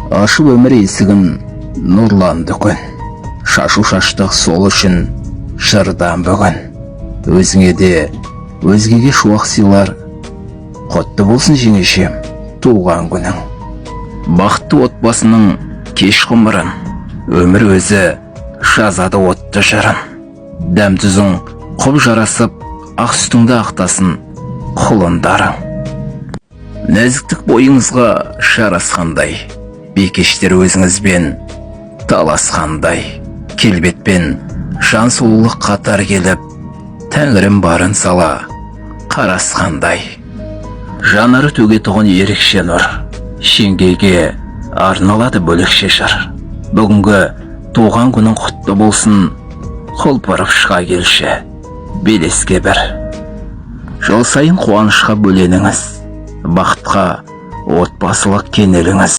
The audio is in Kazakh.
Ашып өмір есігін нұрланды күн. Шашу шаштық сол үшін жырдан бүгін. Өзіңе де өзгеге шуақ сыйлар. Құтты болсын, жеңешем, туған күнің. Бақытты отбасының кеш ғұмырын. Өмір өзі жазады отты жырын. Дәм тұзың құп жарасып, ақ сүтіңді ақтасын құлындарың. Нәзіктік бойыңызға жарасқандай, бикештер өзіңізбен таласқандай. Келбетпен жан сұлулық қатар келіп, тәңірім барын сала қарасқандай. Жанары төгетұғын ерекше нұр, жеңгейге арналады бөлекше жыр. Бүгінгі туған күнің құтты болсын, құлпырып шыға келші белеске бір. Жыл сайын қуанышқа бөленіңіз, бақытқа отбасылық кенеліңіз.